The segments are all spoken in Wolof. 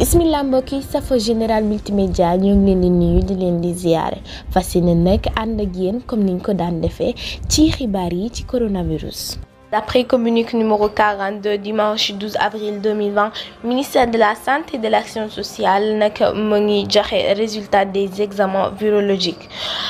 bismillah mbokk yi safo général multimédia ñoo ngi leen di nuyu di leen di ziyaare fas yéene nag ànd ak yéen comme niñ ko daan defee ci xibaar yi ci coronavirus. D'après communiqué numéro 42 dimanche 12 avril 2020 ministère de la santé et de l'action sociale nag mu ngi joxe résultat des examens virologiques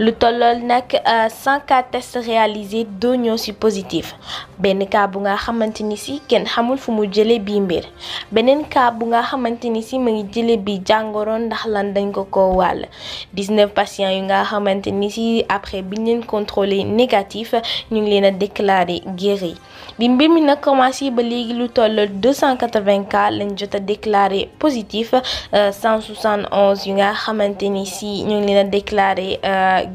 lu tollool nag 104 tests réalisés doo ñoo ci positif benn cas bu nga xamante ni ci kenn xamul fu mu jëlee bii mbir beneen cas bu nga xamante ni ci mu ngi jëlee bi jàngoroon ndax lan dañ ko wàll 19 patients yu nga xamante ni ci après biñ leen contrôlé négatif ñu ngi leen a déclaré guéri. bi mbir mi nag commencé ba léegi lu toll 280 cas lañ jot a déclaré positif 171 yu nga xamante ni si ñu ngi leen a déclaré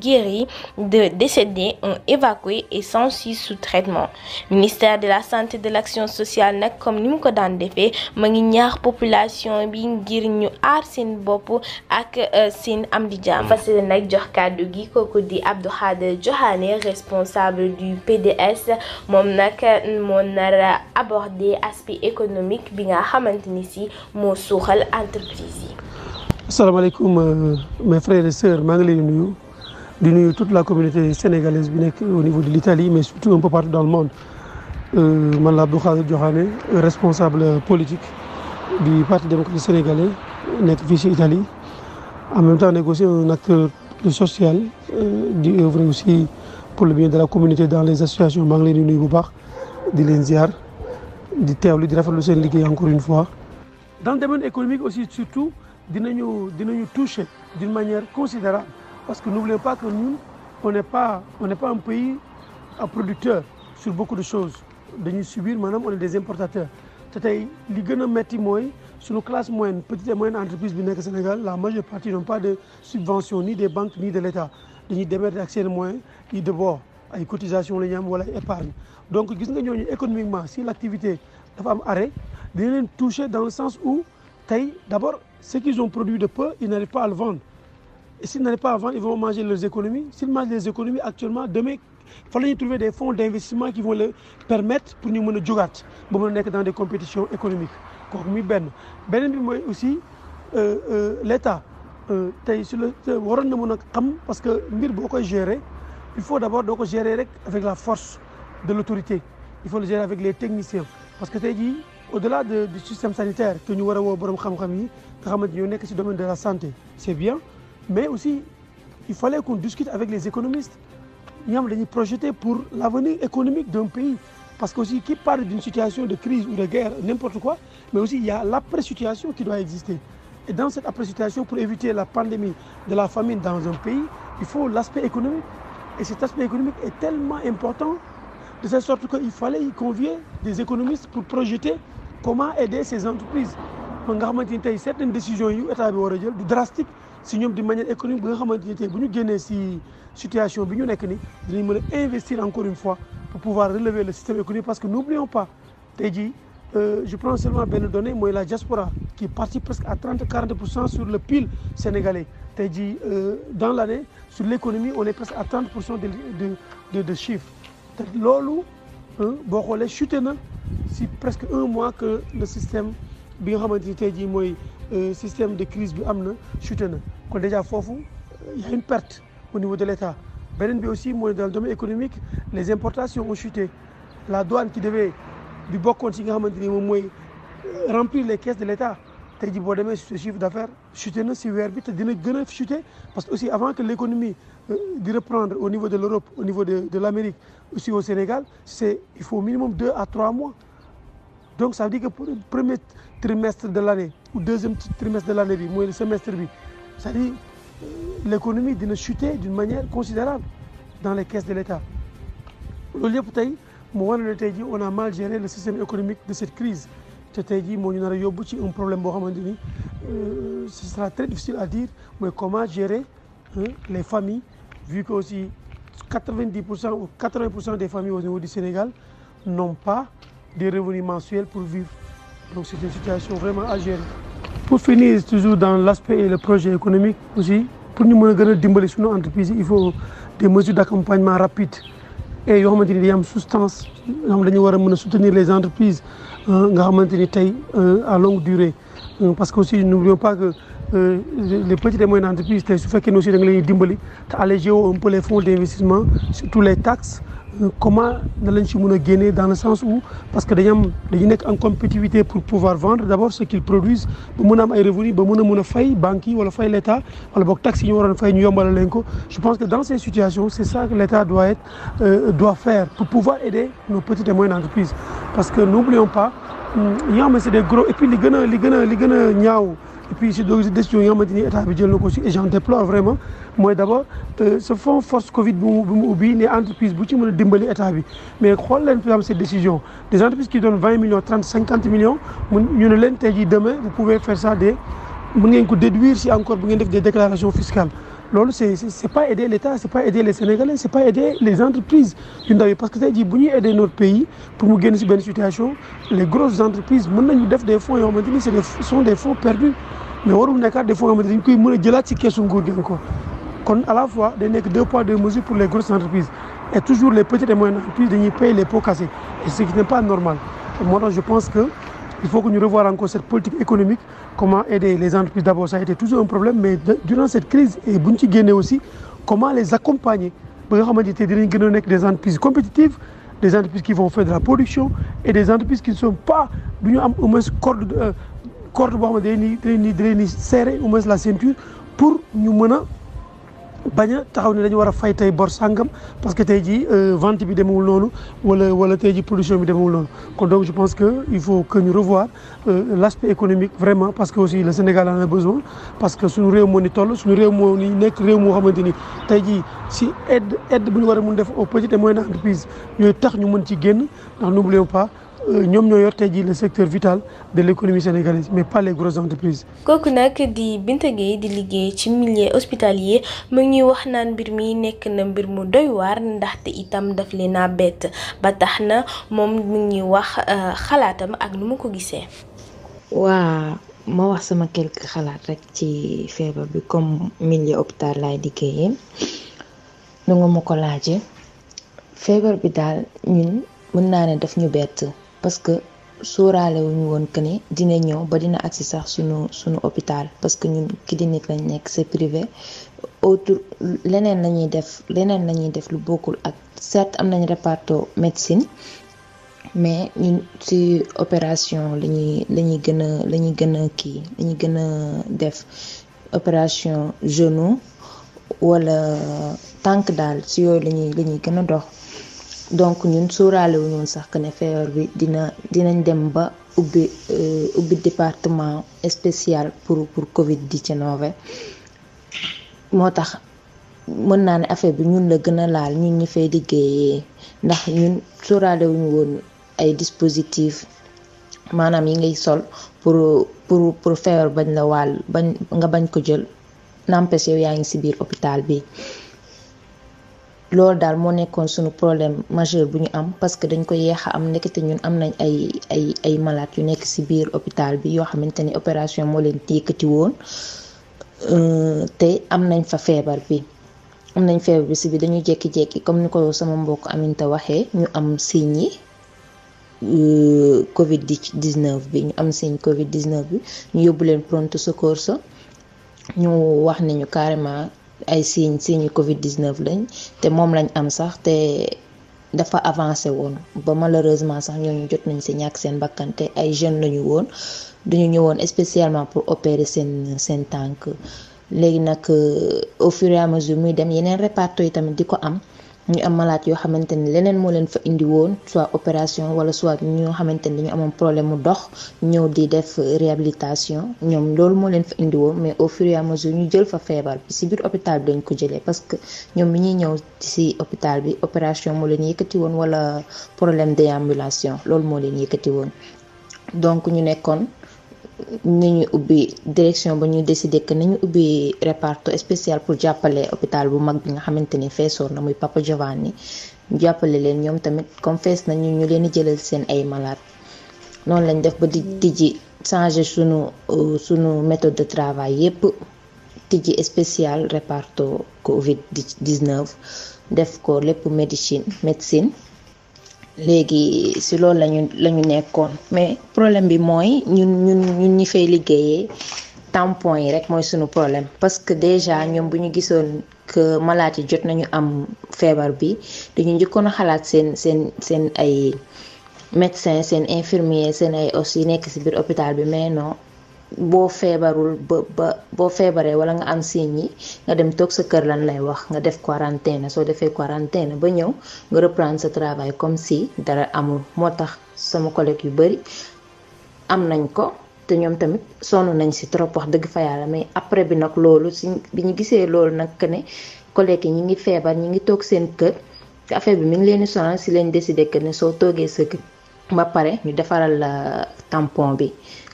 guéri de décédés ont évacué et 106 sous traitement ministère de la santé et de l'action sociale nag comme ni mu ko daan defee ma ngi ñaax population bi ngir ñu aar seen bopp ak seen am di jàmm fas yéene nag jox kàddu gi kooku di Abdou Khader Diokhane responsable du PDS moom nag moo nar a aborder aspect économique bi nga xamante ni si moo suuxal entreprise yi. asalaamaaleykum mes frères et sœurs maa ngi leen di nuyu toute la communauté sénégalaise bi nekk au niveau de l'Italie mais surtout un peu partout dans le monde man la Abdou Khader Diokhane responsable politique du Parti démocratique sénégalais nekk fii ci Italie en même temps nekk aussi un acteur social di œuvrer aussi pour le bien de la communauté dans les associations maa ngi leen di nuyu bu baax. di leen ziar di teewlu di rafetlu seen liggéey encore une fois. Dans le domaine économique aussi surtout dinañu toucher d'une manière considérable parce que n'oublions pas que ñun on n'est pas un pays producteur sur beaucoup de choses dañuy subir maanaam on est des importateurs te tey li gën a metti mooy suñu classe moyenne petite et moyenne entreprise bi nekk Sénégal la majeure partie n'ont pas de subvention ni des banques ni de l'État dañuy démerder ak seen moyens yi d'abord ay cotisation la ñu am wala épargne donc gis nga ñooñu économiquement si l'activité dafa am arrêt dina leen toucher dans le sens où tey d'abord ce qu'ils ont produit de peu ils n'arrivent pas à le vendre et s'ils n'arrivent pas à vendre ils vont manger leurs économies s'ils mangent les économies actuellement demain fa la ñuy trouver des fonds d'investissement qui vont leur permettre pour ñu mën a jógaat ba mën a nekk dans des compétitions économiques kooku muy beneen bi mooy aussi l'État tey sur le waroon na mën a xam parce que mbir boo koy gérer il faut d'abord doo ko gérer rek avec la force de l'autorité il faut le gérer avec les techniciens parce que tey jii au-delà du système sanitaire que ñu war a woo borom xam-xam yi nga xamante ñoo nekk ci domaine de la santé c'est bien mais aussi il fallait qu'on discute avec les économistes ñi xam dañuy projeter pour l'avenir économique d'un pays parce que aussi qui parle d'une situation de crise ou de guerre n'importe quoi mais aussi il y a l'après-situation qui doit exister et dans cette après-situation pour éviter la pandémie de la famine dans un pays il faut l'aspect économique et cet aspect économique est tellement important de telle sorte qu'il fallait y convier des économistes pour projeter comment aider ces entreprises ba nga xamante ni tey certaines décisions yu état bi war a jël du drastique si ñoom d'une manière économique ba nga xamante ni tey bu ñu génnee si situation bi ñu nekk ni dinañ mën a investir encore une fois pour pouvoir relever le système économique parce que n'oublions pas tey jii je prends seulement benn donnée mooy la diaspora qui est partie presque à 30-40% sur le PIB sénégalais tey jii dans l'année sur l'économie on est presque à 30% de chiffre te loolu boo xoolee chuté na si presque un mois que le système bi nga xamante ni tey jii mooy système de crise bi am na chuté na kon déjà foofu il y a une perte au niveau de l'État beneen bi aussi mooy dans le domaine économique les importations ont chuté la douane qui devait di bokkoon si nga xamante ni moom mooy remplir les caisses de l'État tey jii boo demee sur ce chiffre d'affaires chuté na si weer bi te dina gën a chuté parce que aussi avant que l'économie di reprendre au niveau de l'Europe au niveau de l'Amérique aussi au Sénégal il faut au minimum 2 à 3 mois donc ça veut dire que pour le premier trimestre de l'année ou deuxième trimestre de l'année bi mooy le semestre bi c'est-à-dire l'économie dina chuter d'une manière considérable dans les caisses de l'État loolu yëpp tey mu wane ne tey jii on a mal géré le système économique de cette crise te tey jii moo ñu nar a yóbbu ci un problème boo xamante ni ce sera très difficile à dire mooy comment gérer les familles vu que aussi 90% ou 80% des familles au niveau du Sénégal n'ont pas des revenus mensuels pour vivre donc c'est une situation vraiment à gérer. Pour finir toujours dans l'aspect et le projet économique aussi pour ñu mën a gën a dimbali suñu entreprise il faut des mesures d'accompagnement rapide et yoo xamante ni day am substance yoo xam dañu war a mën a soutenir les entreprises nga xamante ni tey à longue durée parce que aussi n'oublions pas que les petites et moyennes entreprises tey su fekkee ne aussi da nga leen dimbali te alléger un peu les fonds d'investissement surtout les taxes comment na lañ ci mën a génnee dans le sens où parce que dañu nekk en compétitivité pour pouvoir vendre d'abord ce qu'ils produisent ba mën a am ay revenus ba mën a fay banques yi wala fay l'État wala boog taxes yi ñu waroon fay ñu yombalal leen ko je pense que dans ces situations c'est ça que l'État doit faire pour pouvoir aider nos petites et moyennes entreprises parce que n'oublions pas ñi nga xam ne c'est des gros et puis li gën a ñaaw et puis si décision yi nga xamante ni état bi jël na ko aussi et j'en déplore vraiment mooy d'abord ce fonds force Covid bu mu ubbi ne entreprise bu ci mën a dimbali état bi mais xool leen par exemple cette décision des entreprises qui donnent 20 millions 30 50 millions ñu ne leen tey jii demain vous pouvez faire ça mën ngeen ko déduire si encore bu ngeen def des déclarations fiscales loolu c'est pas aider l'État c'est pas aider les Sénégalais c'est pas aider les entreprises yu ndaw yi parce que tey jii bu ñuy aider notre pays pour mu génn si benn situation les grosses entreprises mën nañu def des fonds yoo xamante ni ce sont des fonds perdus mais warul nekkaat des fonds yoo xamante ni dañ koy mën a jëlaat si keesu nguur gi encore kon à la fois day nekk 2 poids 2 mesures pour les grosses entreprises et toujours les petites et moyennes entreprises dañuy payer les pots cassés et ce qui n'est pas normal moo tax je pense que il faut que ñu revoir encore cette politique économique comment aider les entreprises d'abord ça a été toujours un problème mais durant cette crise et bu ñu ci génnee aussi comment les accompagner ba nga xamante ne dinañ gën a nekk des entreprises compétitives des entreprises qui vont faire de la production et des entreprises qui ne sont pas du ñu am au moins corde boo xam ne dañuy ni serrer au moins la ceinture pour ñu mën a bañ a taxaw ne dañu war a fay tey bor sàngam parce que tey jii vente bi demewul noonu wala tey jii production bi demewul noonu kon donc je pense que il faut que ñu revoir l'aspect économique vraiment parce que aussi le Sénégal en a besoin parce que suñu réew moo ni toll suñu réew moo ni nekk réew moo xamante ni tey jii si aide bu ñu war a mun def aux petites et moyennes entreprises yooyu tax ñu mën ci génn ndax n'oublions pas ñoom ñoo yor tey jii le secteur vital de l'économie sénégalaise mais pas les grosses entreprises. kooku nag di Binta Gueye di liggéey ci milieu hospitalier mu ngi ñuy wax naan mbir mi nekk na mbir mu doy waar ndaxte itam daf leen a bett ba tax na moom mu ngi ñuy wax xalaatam ak nu mu ko gisee. waa ma wax sama quelques xalaat rek ci feebar bi comme milieu hôpital laay liggéeyee nu nga ma ko laajee feebar bi daal ñun mën naa ne daf ñu bett. parce que sóoraale wuñu woon que ne dina ñëw ba dina agsi sax suñu hôpital parce que ñun clinique lañ nekk c'est privé autour leneen lañuy def lu bokkul ak certes am nañ réparto médecine mais ñun ci opération lañuy gën a def opération genou wala tànk daal ci yooyu lañuy gën a dox. donc ñun sóoraale wu ñoon sax que ne feebar bi dinañ dem ba ubbi département spécial pour Covid-19 moo tax mën naa ne affaire bi ñun la gën a laal ñun ñi fay liggéeyee ndax ñun sóoraale wu ñu woon ay dispositifs maanaam yi ngay sol pour feebar bañ la wàll nga bañ ko jël n'empêche yow yaa ngi ci biir hôpital bi. loolu daal moo nekkoon suñu problème majeur bu ñu am parce que dañ ko yeex a am nekkate ñun am nañ ay malades yu nekk ci biir hôpital bi yoo xamante ni opération moo leen yëkkati woon te am nañ fa feebar bi ci bi dañuy jékki-jékki comme ni ko sama mbokk Aminta waxee ñu am signe yi Covid-19 bi ñu am signe Covid-19 bi ñu yóbbu leen pronto soccorso ñu wax nañu carrément ay signe Covid-19 lañ te moom lañ am sax te dafa avancé woon ba malheureusement sax ñooñu jot nañ ci ñàkk seen bakkan te ay jeunes lañu woon dañu ñëwoon spécialement pour opérer seen tànk léegi nag au fur et à mesure muy dem yeneen réparto yi tamit di ko am ñu am malade yoo xamante ni leneen moo leen fa indi woon soit opération wala soit ñoo xamante ni dañu amoon problème mu dox ñëw di def réhabilitation ñoom loolu moo leen fa indi woon mais au fur et à mesure ñu jël fa feebar bi ci biir hôpital bi dañ ko jëlee parce que ñoom mi ñuy ñëw ci hôpital bi opération moo leen yëkkati woon wala problème déambulation loolu moo leen yëkkati woon donc ñu nekkoon ni ñu ubbi direction ba ñu décidé que nañu ubbi réparto spécial pour jàppale hôpital bu mag bi nga xamante ni feesoon na muy Papa Giovanni ñu jàppale leen ñoom tamit comme fees nañu ñu leen di jëlal seen ay malade noonu lañ def ba di tijji changer sunu méthode de travail yépp tijji spécial réparto Covid-19 def ko lépp médecine léegi si loolu lañu nekkoon mais problème bi mooy ñun ñi fay liggéeyee tampon yi rek mooy suñu problème parce que déjà ñoom bu ñu gisoon que malade yi jot nañu am feebar bi dañu njëkkoon a xalaat seen ay médecin seen infirmier seen ay os yi nekk ci biir hôpital bi mais non boo feebarul boo feebaree wala nga am signe yi nga dem toog sa kër lan lay wax nga def quarantaine soo defee quarantaine ba ñëw nga reprendre sa travail comme si dara amul moo tax sama collègue yu bari am nañ ko te ñoom tamit sonn nañ ci trop wax dëgg fa yàlla mais après bi nag loolu si bi ñu gisee loolu nag que ne collègue yi ñi ngi feebar ñi ngi toog seen kër te affaire bi mi ngi leen di sonal ci leen décider que ne soo toogee sa kër ba pare ñu defaral la tampon bi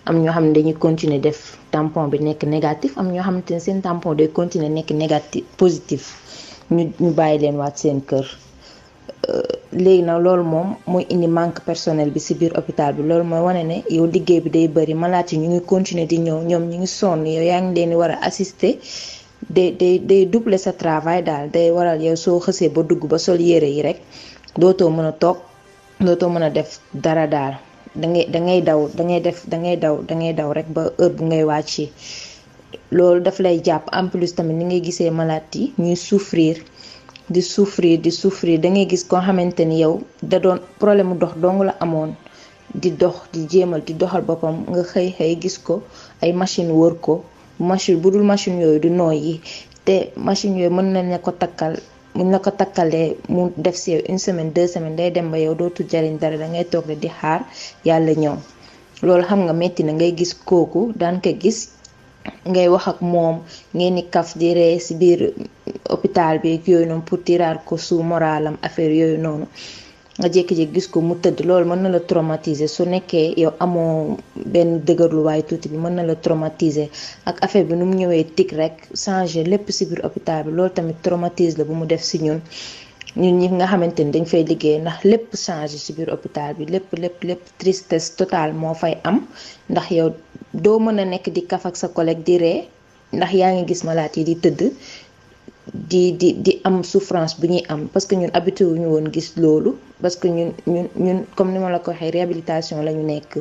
am ñoo xam ne dañuy continuer def tampon bi nekk négatif am ñoo xamante ne seen tampon day continuer nekk négatif positif ñu bàyyi leen waat seen kër léegi nag loolu moom mooy indi manque personnel bi ci biir hôpital bi loolu mooy wane ne yow liggéey bi day bari malade yi ñu ngi continuer di ñëw ñoom ñu ngi sonn yow yaa ngi leen di war a assister day doubler sa travail daal day waral yow soo xësee ba dugg ba sol yére yi rek dootoo mën a toog dootoo mën a def dara daal dangay daw rek ba heure bu ngay wàcc loolu daf lay jàpp en plus tamit ni ngay gisee malade yi ñuy souffrir di souffrir da ngay gis koo xamante ni yow da doon problème mu dox dong la amoon di dox di jéemal di doxal boppam nga xëy gis ko ay machine wër ko machine bu dul machine yooyu du nooyi te machine yooyu mën nañ la ko takkal muñ la ko takkalee mu def ci yow 1 semaine 2 semaines day dem ba yow dootul jariñ dara da ngay toog di xaar yàlla ñëw loolu xam nga metti na ngay gis kooku daan ko gis ngay wax ak moom ngeen ni kaf di ree ci biir hôpital bi yooyu noonu pour tiraar ko su moralam affaire yooyu noonu nga jékki-jékki gis ko mu tëdd loolu mën na la traumatiser su nekkee yow amoo benn dëgërluwaay tuuti bi mën na la traumatiser ak affaire bi nu mu ñëwee tig rek changer lépp ci biir hôpital bi loolu tamit traumatise la bu mu def ci ñun ñi nga xamante ni dañ fay liggéey ndax lépp changer ci biir hôpital bi lépp tristesse totale moo fay am ndax yow doo mën a nekk di kaf ak sa collègue di ree ndax yaa ngi gis malade yi di tëdd di am souffrance bu ñuy am parce que ñun habitué wuñu woon gis loolu parce que ñun comme ni ma la ko waxee réhabilitation la ñu nekk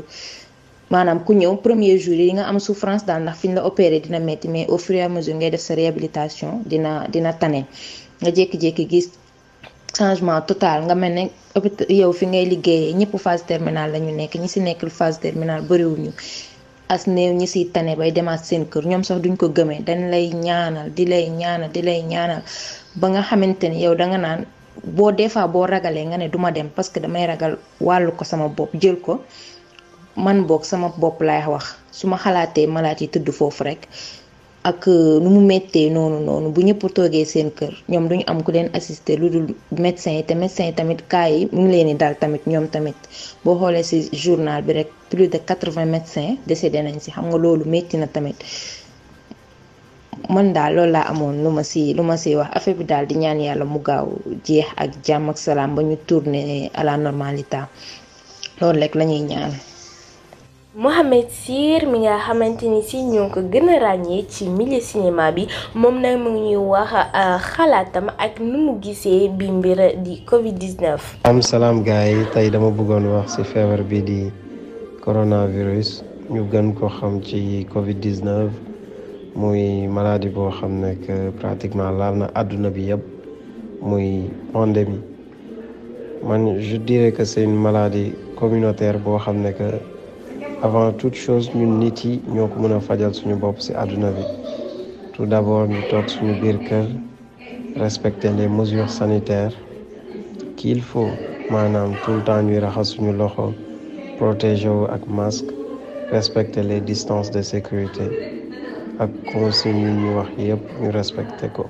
maanaam ku ñëw premier jour yi nga am souffrance daal ndax fi ñu la opéré dina metti mais au fur et à mesure ngay def sa réhabilitation dina tane nga jékki-jékki gis changement total nga mel ne yow fi ngay liggéeyee ñëpp phase terminale la ñu nekk ñi ci nekkul phase terminale bariwuñu as néew ñi ci tane bay demaat seen kër ñoom sax duñ ko gëmee dañ lay ñaanal di lay ñaanal ba nga xamante ni yow danga naan des fois boo ragalee nga ne duma dem parce que damay ragal wàllu ko sama bopp jël ko man boog sama bopp lay wax su ma xalaatee malaat yi tëdd foofu rek ak nu mu méttee noonu bu ñëpp toogee seen kër ñoom duñu am ku leen assister lu dul médecin yi te médecin yi tamit cas yi mu ngi leen di dal tamit ñoom tamit boo xoolee ci journal bi rek plus de 80 médecins décédé nañ ci xam nga loolu métti na tamit man daal loolu laa amoon lu ma ci wax affaire bi daal di ñaan yàlla mu gaaw jeex ak jàmm ak salaam ba ñu tourner à la normalité loolu rek la ñuy ñaan. Mohamed Sir mi nga xamante ni si ñoo ko gën a ràññee ci milieu cinéma bi moom nag mu ngi ñuy wax xalaatam ak nu mu gisee bi mbir di Covid-19. salaam gars yi tey dama bëggoon wax ci feebar bi di coronavirus ñu gën ko xam ci Covid-19 muy maladie boo xam ne que pratiquement laal na àdduna bi yëpp muy pandémie man je dirais que c'est une maladie communautaire boo xam ne que avant toute chose ñun nit yi ñoo ko mën a fajal suñu bopp ci àdduna bi tout d'abord ñu toog suñu biir kër respecter les mesures sanitaires qu'il faut maanaam tout le temps ñuy raxas suñu loxo protéger wu ak masque respecter les distances de sécurité ak consignes yi ñu wax yëpp ñu respecter ko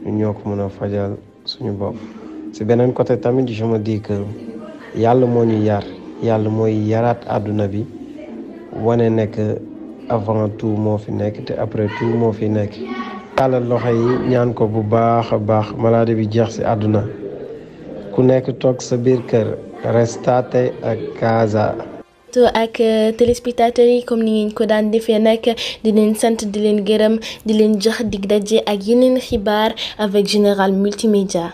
ñun ñoo ko mën a fajal suñu bopp. ci beneen côté tamit je me dis que yàlla moo ñu yar yàlla mooy yaraat àdduna bi wane nekk avant tout moo fi nekk te après tout moo fi nekk. yàlla loxo yi ñaan ko bu baax a baax maladie bi jeex ci àdduna ku nekk toog sa biir kër restate ak casa. ak téléspectateurs yi comme ni ngeen ko daan defee nag di leen sant di leen gërëm di leen jox dig daje ak yeneen xibaar avec Général Multimédia.